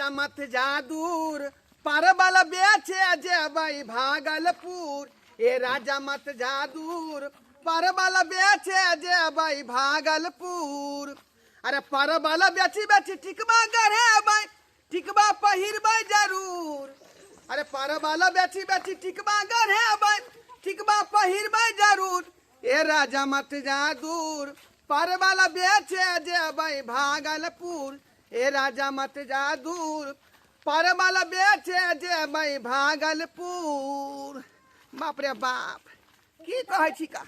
राजा मत जा दूर, परवल बेचे जेबै भागलपुर। ए राजा मत जा दूर, परवल बेचे जेबै भागलपुर। अरे परवल बेची बेची टिकबा गढ़ेबै, टिकबा पहिरबै जरूर। अरे परवल बेची बेची टिकबा गढ़ेबै, टिकबा पहिरबै जरूर। ए राजा मत जा दूर, परवल बेचे जेबै भागलपुर। ए राजा मत जा दूर, परवल बेचे जेबै भागलपुर। बाप रे बाप, की कहै छी का,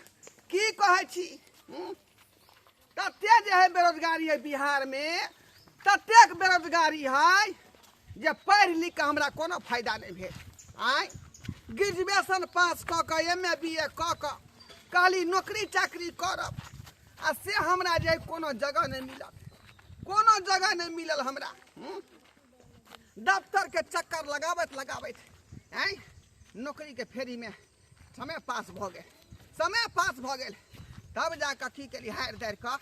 की कहै छी? तते जे है बेरोजगारी है बिहारमे, ततेक बेरोजगारी है जे पढ़ि लिख कऽ हमरा कोनो फायदा नहि भेल। आँय, ग्रेजुएशन पास कऽ कऽ एम ए बी ए कऽ कऽ कहली नौकरी चाकरी करब, आ से हमरा जे कोनो जगह नहि मिलल, कोनो जगह नहि मिलल हमरा। दफ्तरके चक्कर लगाबैत लगाबैत आँय नौकरीके फेरीमे समय पास भऽ गेल, समय पास भऽ गेल। तब जाकऽ की केली, हारि दारि कऽ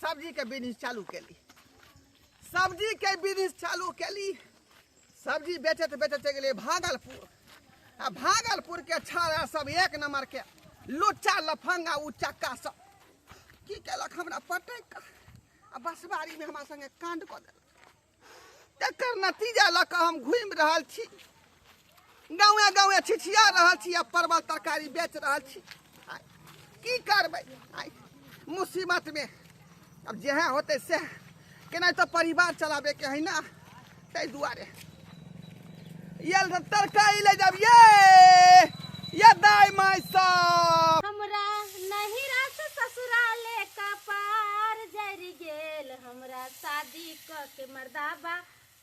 सब्जीके बिजनेस चालू केली, सब्जीके बिजनेस चालू केली। सब्जी बेचैत बेचैत चलि गेलियै भागलपुर, आ भागलपुरके छाड़ा सब एक नम्बरके लुच्चा लफंगा उचक्का सब की केलक, हमरा पटकि कऽ आ बसबारीमे हमरा सङ्गे काण्ड कऽ देलक। तकर नतीजा लऽ कऽ हम घुमि रहल छी, गाँवे गाँवे छिछिया रहल छी आ परवल तरकारी बेच रहल छी। की करबै आइ मुसीबतमे, आब जेहे होतै सएह, केनाहितो परिवार चलाबैके है ना, ताहि दुआरे आयल तऽ तरकारी ले जाब ये ये दाइ माय सब। हमरा नहिरा से ससुराले कपार जरि गेल, हमरा शादी क के मर्दाबा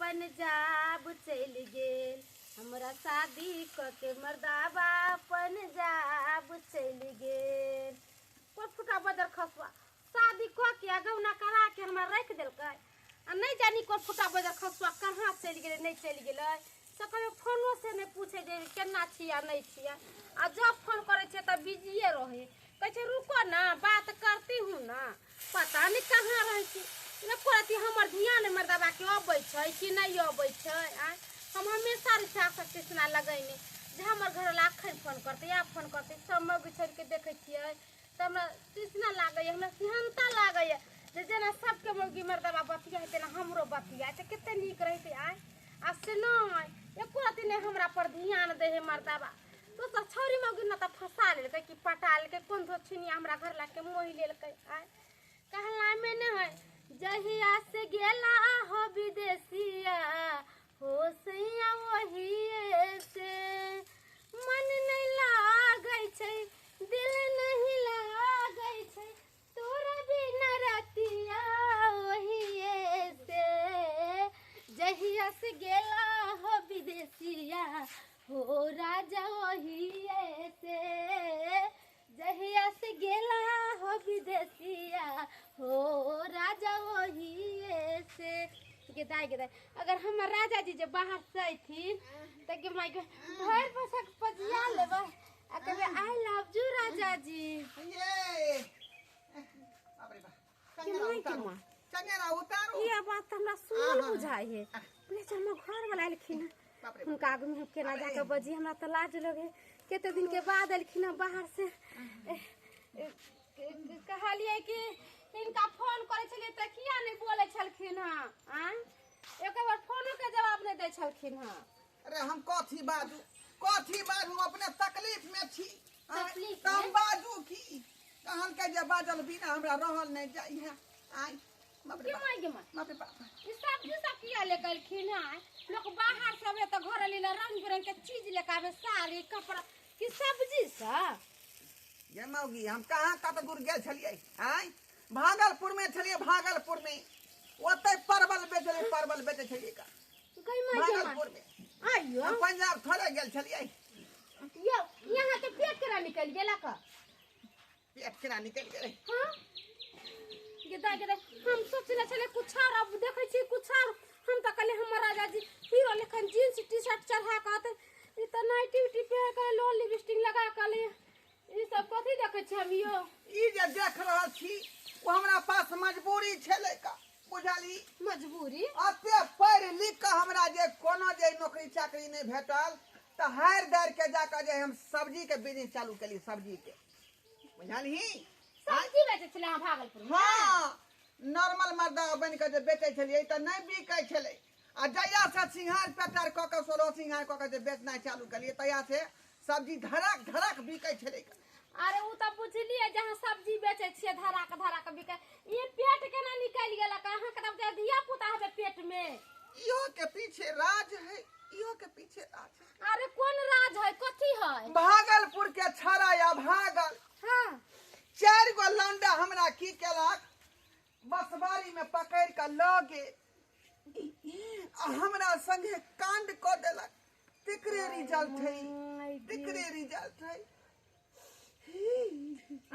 पंजाब चलि गेल, हमरा शादी क के मर्दाबा पंजाब चलि गेल। कोइ फुटा बदर खसुआ शादी क के आ गौना करा के हमरा राखि देलकै, आ नहि जानी कोन फुटा बजर खसुआ कहाँ चलि गेलै, नहि चलि गेलै, से कहियो फोनो से नहि पूछै जे केना छी आ नहि छी। आ जब फोन करै छियै तऽ बिजिए रहै, कहै छै रुको ना बात करती हूँ ना, पता नहि कहाँ रहै छी। एको रत्ती हमर ध्यान मर्दबाके अबै छै कि नहि अबै छै? आँय, हम हमेशा रिचार्ज कृष्णा लगैने जे हमर घरवला अखन फोन करतै आब फोन करतै। सब मौगी छोड़िके देखै छियै तऽ हमरा तृष्णा लागैए, हमरा सिहन्ता लागैए जे जेना सबके मौगी मर्दबा बतियाइ तेना हमरो बतियाइ तऽ कते नीक रहितै। आँय, आ से नहि, एको रत्ती नहि हमरा पर ध्यान दै है मर्दबा। दोसर छौरी मौगी ने तऽ फँसा लेलकै कि पटा लेलकै, कोन धोछिनिया हमरा घर लाके मोहि लेलकै। आँय, कहलामे नहि है, जहिया से गेला हो विदेशिया हो सैया वही से मन नहीं लागै छै, दिल नहीं लागै छै, तोरा बिना रतिया ओहिए से, जहिया से गेला हो विदेशिया हो राजा ओहिए से, जहिया से गेला हो विदेशिया हो राजा ओहिए से। गे दाइ, गे दाइ, अगर हमर राजा जी जे बाहर से अयथिन तऽ गे माय गे भरि पैसा के पजिया लेबै आ कहबै I love you राजा जी। ये बाप रे बाप, के चंगेरा माय के उतारू, माँ। चंगेरा उतारू। ये बात तऽ हमरा सुनल आहा। बुझाइ है, बोले हमर घर वाला एलखिन हँ, बाप रे बाप। हुनका आगूमे हम केना जाकऽ बजी, हमरा तऽ लाज लगे, कते दिन के बाद एलखिन हँ बाहर से। कहलियै कि हिनका फोन करै छलियै तऽ किया नहि बोलै छलखिन हँ? आँय, एक बार फोनो के जवाब नहि दै छलखिन हँ। अरे हम कथी बाजू, कथी बाजू, अपने तकलीफ में छी। आँय, तकलीफ तऽ हम में? बाजू की? कहलकै जे बाजल बिना हमरा रहल नहि जाइ है। आँय, बाप रे के बाप, माय गे माय, बाप रे बाप, ई सब्जी सब किया लेके एलखिन हँ? लोक बाहर से आबै तऽ घर ले रंग बिरंग के चीज लेके आबै, साड़ी कपड़ा कि सब्जी सब? ये मौगी, हम कहाँ कत दूर गेल छलियै? आँय, भागलपुर में छलियै, भागलपुर में ओतै परवल बेचलियै, परवल बेचै छलियै का गई माय गे माय। भागलपुर में। आइयो हम पंजाब थोड़े गेल छलियै। यौ, यहाँ के पेट केना निकलि गेलक? पेट केना निकलि गेलै? हाँ गे दाइ, गे दाइ, हम सोचने छलियै कुछ और, अब देखै छी कुछ और। हम तऽ कहलियै हमर राजा जी हीरो लेखन जींस टी शर्ट चढ़ा कऽ अतै, ई तऽ नाइटी उटी पहिर कऽ लो लिपस्टिक लगा कऽ ले, ई सब कथी देखै छी हम यौ? ई जे देख रहल छी ओ हमरा पास मजबूरी छलै का, बुझली? मजबूरी? अते पढ़ि लिख नौकरी चाकरी नहि भेटल तऽ हारि दारि के जाकऽ जे हम सब्जी के बिजनेस चालू केलियै सब्जी के बुझलही। सब्जी बेचै छलै अहाँ भागलपुर में? हँ, नॉर्मल मर्दा बनि कऽ जे बेचै छलियै तऽ नहि बिकै छलै आ जहिया से सिंघार पेटार कऽ कऽ सोलह सिंघार कऽ कऽ जे बेचनाइ चालू केलियै तहिया से सब्जी धड़क धड़क बिकै छलै। अरे उ तऽ बुझलियै जे अहाँ सब्जी बेचै छियै धराक धराक बिकै, ई पेट केना निकलि गेलक? अहाँके तऽ धिया पुता हेतै पेट में। इहो के पीछे राज है, इहो के पीछे राज है। अरे कोन राज है, कथी है? भागलपुर के छड़ा या भागल। हाँ। 4 गो लौंडा हमरा की केलक, बसबारी में पकड़ के लऽ गेल आ हमरा संगे कांड कऽ देलक। तेकरे रिजल्ट है, तेकरे रिजल्ट है।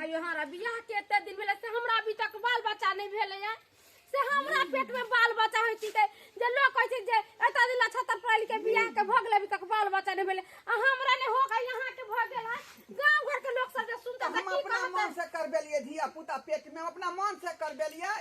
आयो हमरा बियाह के एते दिन भेलै से हमरा अभी तक बाल बच्चा नहि भेलै, से हमरा पेट में बाल बच्चा होइती ते जे लोग कहै छै जे एता दिन लछतर पढ़ि के बियाह के भऽ गेलै अभी तक बाल बच्चा नहि भेलै आ हमरा नहि हो गई यहाँ के भऽ गेल है। गांव घर के लोग सब जे सुनते हम की अपना कहतै? मन से करबेलियै धिया पुता पेट में, अपना मन से करबेलियै।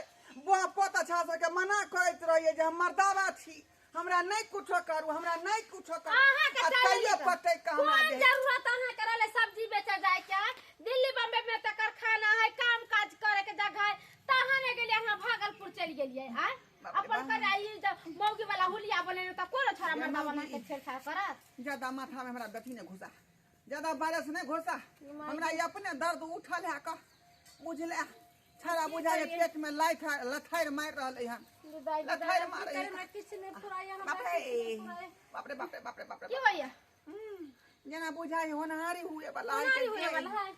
बुआ पोता छा सबके मना करैत रहियै जे हम मर्दावा छी, हमरा नहि कुछो करू, हमरा नहि कुछो करू। अहाँके आ चलि तैयो जेतै। पटकि कऽ हमरा कोन जे जरूरत अहाँके रहलै सब्जी बेचे जाय के? दिल्ली बम्बे में तऽ कारखाना है, काम काज करे के जगह है, तहाँ नहि गेलियै अहाँ भागलपुर चलि गेलियै। आँय बाप रे अपन बाप। करै ई जे मौगी वाला हुलिया बनेने तऽ कोनो छोरा मर्दा बना के छेड़छाड़ करत? ज्यादा माथा में हमरा बेटी नहि घुसा, ज्यादा बारिश नहि घुसा, हमरा ई अपने दर्द उठल है कऽ बुझले छड़ा बुझा के पेट में लाइट लथारि मारि रहलै हन। विदाई, विदाई, लथारि आब की मारै करी, है। हमरा किछु नहि फुराइए, हमरा बाप रे, किछु नहि फुराइए। बाप रे, बाप रे, बाप रे, बाप रे। की होइए? जेना बुझाइ होनहारी हुए वाला है। होनहारी हुए वाला है।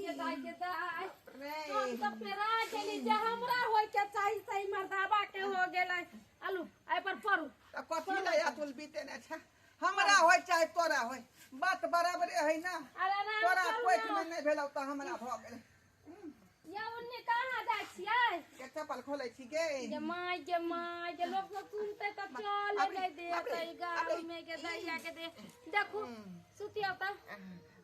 ये दाई के दाई। रे। हम तऽ पेरा गेली जे हमरा होय के चाही सही मर्दाबा के हो गेलै। आलू एहि पर पड़ू। तऽ कथी लए अतुल बीते ने छै, हमरा होय चाहे तोरा होय, बात बराबरे है ना। अरे आराम तोरा करू कोख ना। में नहि भेलौ तऽ हमरा भऽ गेल। यौ उन्ने कहाँ जाइ छियै? के चप्पल खोलै छी गे? गे माय गे माय गे, लोक सब सुनतै तऽ चल बाप रे, नहि देतै बाप रे, गाँव बाप रे। में गे दैया के दे। देखू सुतियौ तऽ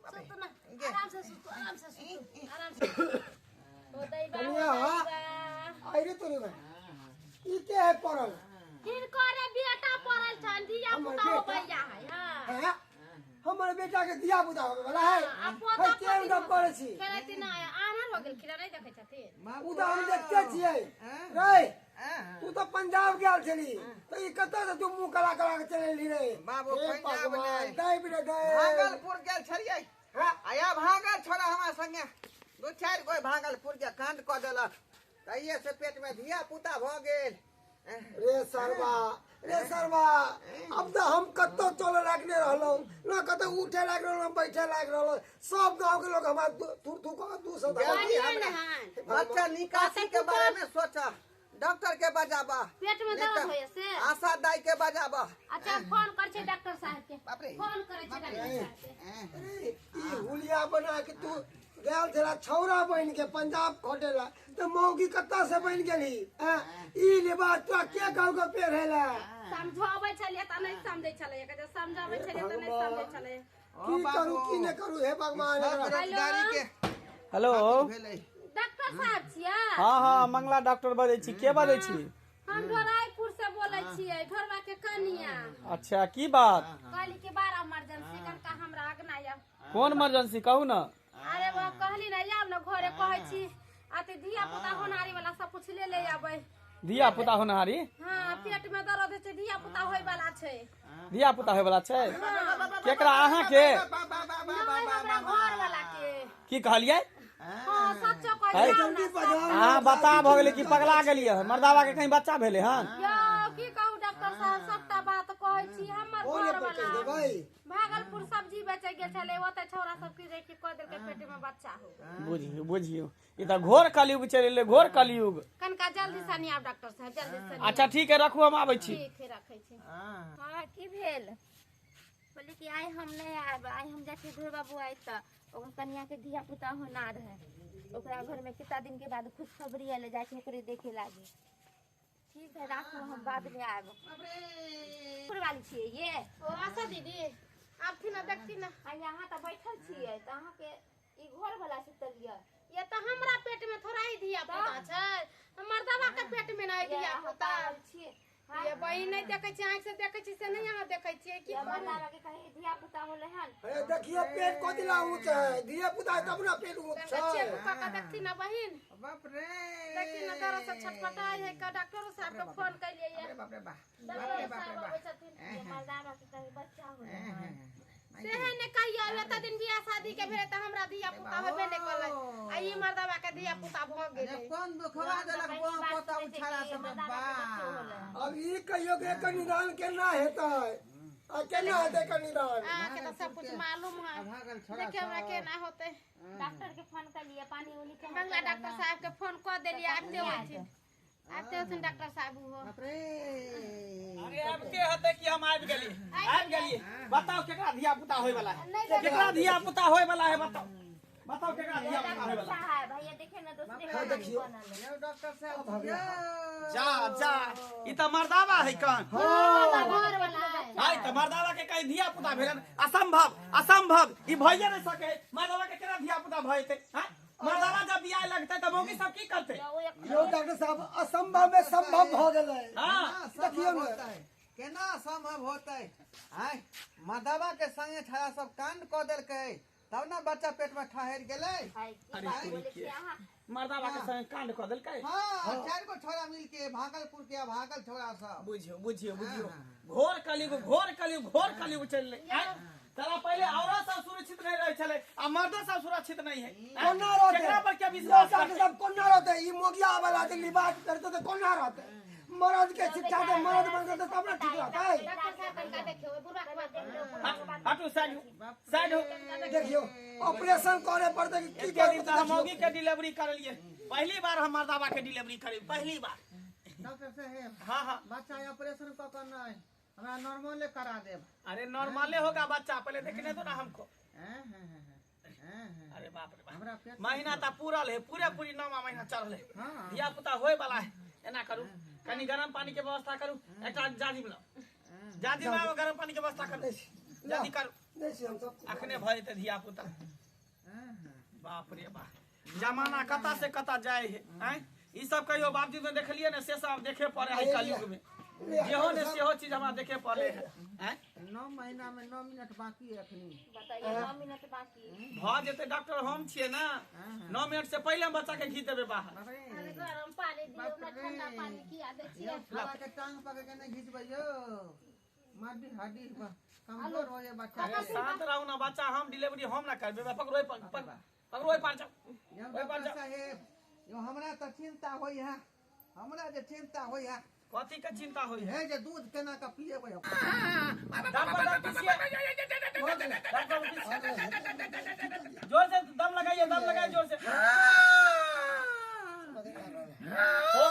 सुतू ना, गे। आराम से सुतू, आराम से सुतू, आराम से हो दैबा, हो कनिया, दैबा। आइरे तोरे भाई ई के है पड़ल? हिनकर बेटा पड़ल छनि, धिया हमर पुता बेटा? होबैया है। हाँ। हैं? हमर बेटा के धिया पुता होबे वाला है। आ पोता है, के पोती गप करै छी? खेलैत नहि, आन्हर हो गेलखिन, नहि देखै छथिन। उ तऽ हम देखते छियै। हैं? रे, हैं? तू तऽ पंजाब गेल छली तऽ ई कतऽ से तू मुँह कला कला के चलि एलही रे? बाबू, हे पंजाब भगवान, नहि। दैब रे दैब। भागलपुर गेल छलियै। हाँ? आया भागल छोड़ा हमरा संगे 2-4 गो भागलपुर के कांड कऽ देलक, तहिये से पेट में धिया पुता भऽ गेल। रे सरवा, रे सरवा, अब तऽ हम कतौ चले लायक नहि रहलहुँ, न कतौ उठे लायक रहलहुँ, बैठे लायक रहलहुँ। सब गाँव के लोग हमरा थू थू कऽ दू सौ जल्दी बढ़िआँ हमरा ने हन। बच्चा निकासी के बारे में सोचा, डॉक्टर के बजाबा। पेट में नहीं दर्द तऽ होइए से? आशा दाई के बजाबा। अच्छा फोन करै छै डॉक्टर साहब के। बाप रे। फोन करै छै डॉक्टर साहब के। अरे, ई हुलिया बना के तू गेल छला छौरा बनि के पंजाब खटेला तऽ मौगी कतऽ से बनि गेली? हैं? ई लिबास तोरा के कहलकौ पहिरै ला? समझाबै छलियै तऽ नहि समझै छलै, कहै समझाबै छलियै तऽ नहि समझै छलै। की करू की नहि करू हे भगवान। सब बेरोजगारी के हेलो, भेलै। डॉक्टर साहब छियै? हाँ हाँ, मंगला डॉक्टर बजै छी। के बजै छी? हम ढोराईपुर से बोलै छियै, ढोरबा के कनिया। अच्छा, की बात? कहली कि बड़ा इमरजेंसी कनका हमरा अगना आब। कोन इमरजेंसी कहू ना? अरे वो कहली ना आब ना घरे, कहै छी अति धिया पुता होनारी वाला सब कुछ ले ले आबै। धिया पुता होनहारी? हाँ, पेट में दर्द होइ छै, धिया पुता होय वाला छै। धिया पुता होय वाला छै? केकरा, अहाँ के? नहि, हमरा घर वाला के। की कहलियै? हाँ, सच्चो कहै है? छी, आब जल्दी ना। बजाउ। अहाँ बता भऽ गेलै कि पगला गेलियै हन? मर्दाबा के कहीं बच्चा भेलै हन? यौ की कहू डॉक्टर साहब, सबटा बात कहै छी। हमर फोने घर पर कहि वाला देबै। भागलपुर सब्जी बेचे गेल छलै, ओतऽ छौड़ा सब की जे की कऽ देलकै, पेट में बच्चा हो गेल। बुझियौ बुझियौ, ई तऽ घोर कलयुग चलि एलै, घोर कलयुग। कनका जल्दी से आब डॉक्टर साहब, जल्दी से। अच्छा ठीक है, रखू, हम आबै छी। ठीक है, रखै छी। हाँ, की भेल? बोले कि आइ हम नहि आयब, आइ हम जाइ छी ढोर बाबू आइ तऽ ओकर कनिया के धिया पुता होना रहे ओकरा घर में, कितना दिन के बाद खुशखबरी आयल, जाइ छी ओकरे देखे लागी। ठीक है, राखू, हम बाद में आयब। वाली छियै ये। ओ आशा दीदी, आबथिन ना, देखथिन ना। आ यहाँ तऽ बैठल छियै तऽ अहाँके ई घर वाला सुतल यऽ? ये तऽ हमरा पेट में थोड़ा ही धिया पुता छै, मर्दवा के पेट में नहीं ये धिया अहाँ पुता पागल छियै। ये बहिन नहि देखै छी, आँखि से देखै छी से नहि अहाँ देखै छियै की? मर्दाबा के कहीं धिया पुता होले हन। अरे देखियो पेट कथी ला ऊँच है, धिया पुता है तब ना पेट ऊँच तनिका छै। चेक कऽ के देखथिन ना बहिन। बाप रे, देखथिन ना, दर्द से छटपटाइ है। का डॉक्टरो साहब के फोन कैलियै। अरे बाप रे बाप, डॉक्टर साहब अबै छथिन। मर्दाबा के कहीं बच्चा होले हन। सेहे ने कहियो, एते दिन बियाह शादी के भेलै तऽ हमरा धिया पुता होबे नहि कलै, आ ई मर्दाबा के धिया पुता भऽ गेलै। कोन दुखवा देलक बोआ पोता उछाड़ा सब बा। अब ई कहियो के एकर निदान केना हेतै, आ केना हेतै एकर निदान? अहाँके तऽ सब कुछ मालूम है। भागल छोड़ा। देखियौ हमरा केना होतै। डॉक्टर के फोन कैलियै, पानी उनी के। बंगला डॉक्टर साहब के फोन कऽ देलियै, आबिते होथिन, आबिते होथिन डॉक्टर साहब ओहो। बाप रे। अरे आब के हेतै कि हम आबि गेली, आबि गेली। बताओ केकरा धिया पुता होय वाला है? केकरा धिया पुता होय वाला है? बताओ, बताओ केकरा धिया पुता होय वाला है? साहब भैया देखे ना, दूसरे हाँ, देखियो। यौ डॉक्टर साहब यौ। जा जा, ई तऽ मर्दाबा है कन। घर वाला है। आइ तऽ मर्दाबा के कहीं धिया पुता भेलन? असंभव, असंभव, ई भइए नहि सके। मर्दाबा के केना धिया पुता भऽ जेतै? हैं, मर्दाबा जब बियाह लगतै तऽ मौगी सब की करतै? यौ डॉक्टर साहब, असंभव में संभव भऽ गेलै। हाँ। केना देखियौ संभव ने। होतै? केना संभव होतै? आय मर्दाबा के संगे छड़ा सब कांड कऽ देलकै तब ने बच्चा पेट में ठहर गेलै। अरे तोरी के, मर्दाबा के संगे कांड कऽ देलकै? हाँ, चारि गो छोड़ा मिल के भागलपुर के भागल छोड़ा सब। बुझियो, बुझियो, बुझियो, घोर कलयुग, घोर कलयुग, घोर कलयुग चललै। आँय? तोरा पहिले औरत सब सुरक्षित नहीं रहे छलै, आ मर्दो सब सुरक्षित नहीं है। आँय? कोना रहतै? केकरा पर क्या यौ विश्वास डॉक्टर करतै? साहब, कोना रहतै? ई मोगिया वाला जे लिबास करतै तऽ कोना रहतै? मरद के शिक्षा दे, मरद बन जेतै तब ने ठीक रहतै। डॉक्टर साहब तनिका देखियौ ओहि बुढ़वा के बात देखियौ। हट, हटू, साइड हो, साइड हो। देखियौ, ऑपरेशन करे पड़तै कि की एते दिन करे? तऽ हम मौगी के डिलीवरी करलिए, पहली बार हम मर्दाबा के डिलीवरी करी, पहली बार। डॉक्टर साहेब। हाँ हाँ। बच्चा ऑपरेशन कऽ कऽ नहि, हमरा नॉर्मले करा देब। अरे नॉर्मले होगा बच्चा, पहले देखने दो ना हमको। हैं, हैं, हैं, हैं, हैं। अरे बाप रे बाप। हमरा पेट महीना तऽ पूरल है, पूरे पूरी नौवा महीना चढ़ल है। हाँ। धिया पुता होय वाला है। एना करू, कनी गरम पानी के व्यवस्था करू, एकटा जाजिम लाउ, जाजिम लाउ, गरम पानी के व्यवस्था करू, जल्दी करू। नहि छी हम सब। अखने भऽ जेतै धिया पुता। बाप रे बाप, जमाना कतऽ से कतऽ जाइ है। आँय, ई सब कहियो बापजी में देखलियै ने, से सब देखे पड़े है कलयुग में। जेहो ने सेहो चीज हमरा देखे पड़े है। आँय? 9 महीना में 9 मिनट बाकी है अखनी। बताइए, 9 मिनट बाकी। भऽ जेतै डॉक्टर, हम छियै ने, 9 मिनट से पहिले हम बच्चा के घी देबै बाहर। बाप रे। अरे गरम पानी दियौ ना, ठंडा पानी किया दै छियै? यौ छोड़ा के टांग पकड़ के नहीं घिचबै यौ, मड्डी हड्डी कमजोर हो जाए बच्चा। अरे शांत रहू ना, बच्चा हम डिलीवरी हम ना करबै। पकड़ो, पकड़ो, ओहि पार जाओ। यौ ओहि पार डॉक्टर जाओ। साहेब यौ, हमरा तऽ चिंता होइ है, हमरा जे चिंता होइ है। कथी के चिंता होई है? हे जे दूध केना कऽ पिएबै हम? दम पर दम पीसिए, दम पर पीसिए, जोर से दम लगाइए, दम लगाइए जोर से। हो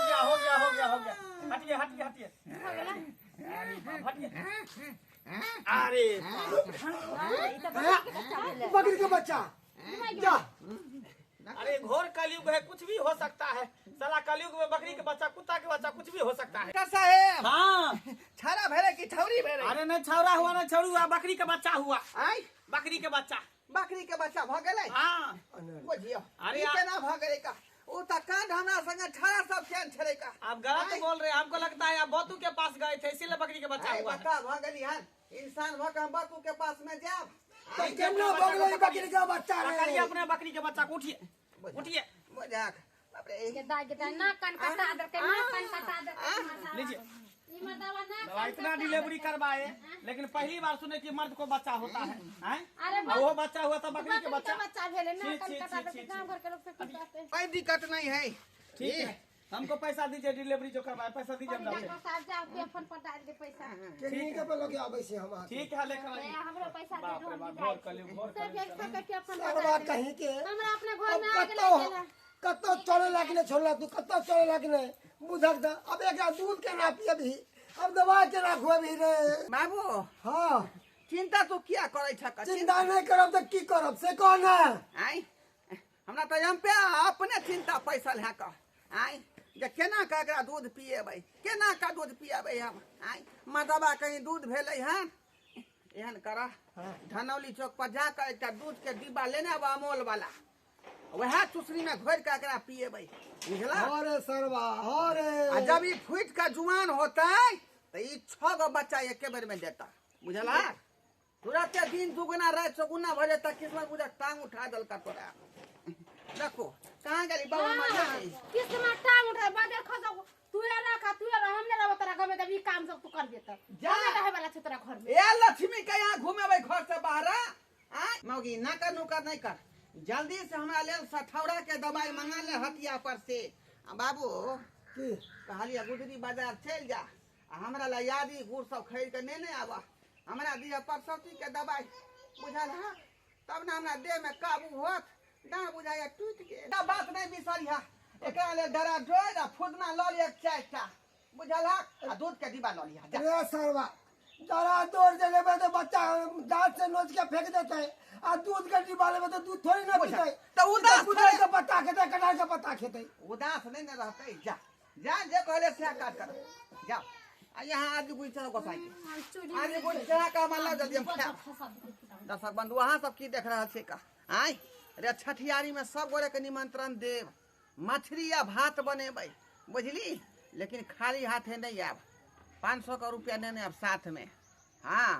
गया, हो गया, हो गया, हो गया। हटिए, हटिए, हटिए, हटिए। अरे बकरी के बच्चा जा। अरे घोर कलयुग है, कुछ भी हो सकता है साला। कलयुग में बकरी के बच्चा, कुत्ता के बच्चा, कुछ भी हो सकता है। डॉक्टर साहेब। हाँ। छाड़ा भेलै कि छौरी भेलै? अरे नहीं छौरा हुआ, नहीं छौरी हुआ, बकरी के बच्चा हुआ। आय? बकरी के बच्चा। बकरी के बच्चा भऽ गेलै? हाँ। बुझियौ। अरे ई केना भऽ गेलै का? ओ तऽ कांड हमरा संगे छाड़ा सब केहन छलै का? आप गलत बोल रहे हैं, हमको लगता है आप बतू के पास गए थे, इसीलिए बकरी के बच्चा आय हुआ है। बता भऽ गेली हन, इंसान भऽ के हम बापू के पास में जायब? तऽ केना भऽ गेलै बकरी के बच्चा रे? पकड़िए अपने बकरी के बच्चा को, उठिए, उठिए। मजाक, बाप रे। गेदा गेदा, नाक कान कटा देलकै, नाक कान कटा देलकै। लीजिए। ई मर्दाबा नाक दवा कान इतना कटा डिलीवरी करवाए, लेकिन पहली बार सुने कि मर्द को बच्चा होता है, हैं? अरे और वो बच्चा हुआ था बकरी के बकरी बच्चा। के बच्चा भेलै, नाक छी, कान छी, कटा छी, देलकै। छी, गाँव घर के लोग सब की कहतै? कोई दिक्कत नहीं है। ठीक है, हमको पैसा दीजिए, डिलीवरी जो करवाए पैसा दीजिए हमरा। डॉक्टर साहब जाओ, पे फोन पर डाल दे पैसा। क्लिनिक पे लगे आबै छी हम अहाँके। ठीक है, लेकर आइए। हमरो पैसा दे बाप दो। रे हम बाप, भी घोर जाइ छी। कलयुग, घोर सब कलयुग। एक सब के फोन पर सरवा डाल दे। कहीं के। हमरा अपने घर अब में आग कतौ लागि गेल है। कतौ चले लागी नहि छोड़ला तू, कतौ चले लागी नहि बुझक तऽ। अब एकरा दूध केना पियबही, अब दवाइ केना खुएबही रे? बाबू। हाँ। चिंता तू किया करै छक? चिंता नहि करब तऽ की करब से कह ने। आय, हमरा तऽ हम पे अपने चिंता पैसल है कह, आय, जे केना कऽ एकरा दूध पिएबै, केना कऽ दूध पिएबै हम? आय, मदबा कहीं दूध भेलै हन? एहन कर, धनौली चौक पर जा कऽ एकटा दूध के डिब्बा लेने आब, अमूल वाला। वएह चुसरी में घोरि के एकरा पिएबै, बुझला? हाँ रे सरवा, हाँ रे। आ जब ई फूटि के जुआन होतै तऽ ई 6 गो बच्चा एके बेर में देता, बुझला? तुरते दिन दुगुना राति चौगुना भऽ जेता, किस्मत बुझा टांग उठा देलका तोरा। देखो कहाँ गेली बाबा मर गेली। किस्मत टांग उठा बादल खसो, तू ये रख, तू ये रह, हम नहीं रहबो तोरा घर में, तब ई काम सब तू कर देता। जा। हम नहीं रहे वाला छे तोरा घर में। ए लक्ष्मी के यहाँ घुमेबै घर से बाहर आ मौगी ना कर नुकर नहीं कर, जल्दी से हमरा लेल सठौरा के दवाई मंगा ले हटिया पर से। आ बाबू की कहलिए गुजरी बाजार चलि जा आ हमरा ला यादी गुड़ सब खरीद के नेने आबा, हमरा दिह परसौती के दवाई, बुझल है? तब ना हमरा देह में काबू होत, डाँह बुझाइया टूटि गेल। एकटा बात नहीं बिसरिहा, एकरा लेल डरा डोरि आ फुदना लऽ लिअ 4टा, बुझल है? आ दूध के डिब्बा लऽ लिअ, जा। रे सरवा, डरा डोर जे लेबै तऽ बच्चा दाँत से नोच के फेंक देतै, आ दूध के डिब्बा लेबै तऽ दूध थोड़ी ना पीतै। तऽ उदास गुजर के पत्ता खेतै, कटहर के पत्ता खेतै। उदास नहीं ने रहतै, जा जा जे कहले सएह काज कर, जा। आ यहाँ आज गुजर चलो गोसाई के, आज गुजर चढ़ा के हमरा लऽ जल्दी हम खायब। दर्शक बंधु अहाँ सब की देख रहल छियै का आँय रे, छठियारी में सब गोरे के निमंत्रण देब, मछली या भात बनेबै, बुझली? लेकिन खाली हाथे नहीं आयब, 500 के रुपया नेने आयब साथ में। हाँ।